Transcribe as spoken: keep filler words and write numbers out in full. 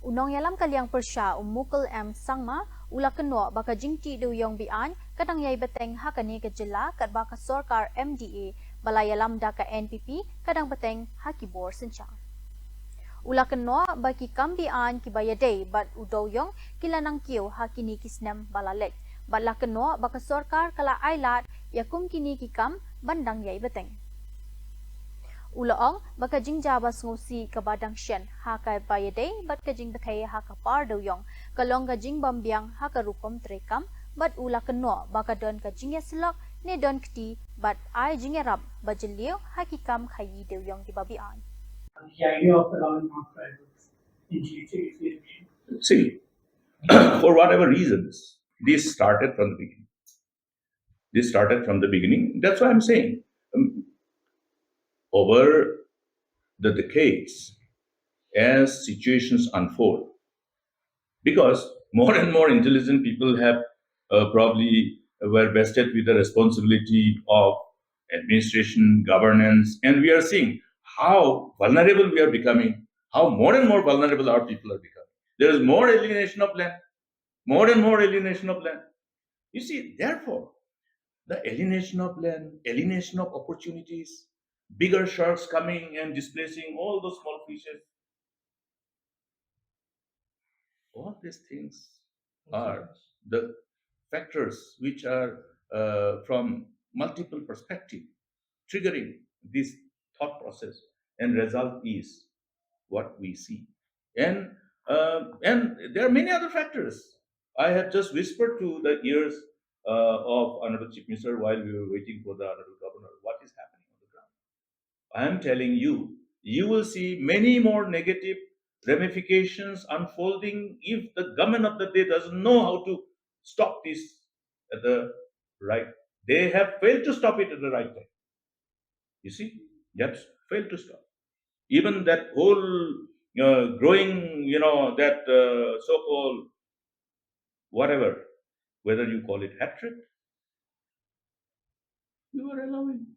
U nongïalam ka liang pyrshah u Mukul M Sangma u la kynnoh ba ka jingtih dewiong be-aiñ ka dang ïai bteng ha kane ka jylla katba ka sorkar M D A ba la ïalam da ka N P P ka dang bteng ha ki bor synshar. U la kynnoh ba ki kam be-aiñ kiba ïadei bad u dewiong ki la nang kiew ha kine ki snem ba la leit, bad la kynnoh ba ka sorkar ka la ai lad ïa kum kine ki kam ban dang ïai bteng. U la ong ba ka jingjia ba sngewsih kaba dang shen ha kaba ïadei bad ka jingbthei ha ka par dewiong ka long ka jingbymbiang ha ka rukom treikam, bad u la kynnoh ba ka don ka jingïasyllok ne don kti bad ai jingïarap ba jylliew ha ki kam khaïi dewiong kiba be-aiñ. The idea of allowing non-tribals in G H A D C. See, for whatever reasons, this started from the beginning. This started from the beginning. That's why I'm saying, um, over the decades, as situations unfold, because more and more intelligent people have uh, probably were vested with the responsibility of administration, governance, and we are seeing how vulnerable we are becoming, how more and more vulnerable our people are becoming. There is more alienation of land, more and more alienation of land. You see, therefore, the alienation of land, alienation of opportunities, bigger sharks coming and displacing all those small fishes. All these things are the factors which are uh, from multiple perspective triggering this thought process, and result is what we see. And uh, and there are many other factors. I have just whispered to the ears uh, of Honorable Chief Minister while we were waiting for the Honorable Governor what is happening on the ground. I am telling you, you will see many more negative ramifications unfolding if the government of the day doesn't know how to stop this at the right. They have failed to stop it at the right time. You see, that's failed to stop. Even that whole uh, growing, you know, that uh, so-called whatever, whether you call it hatred, you are allowing.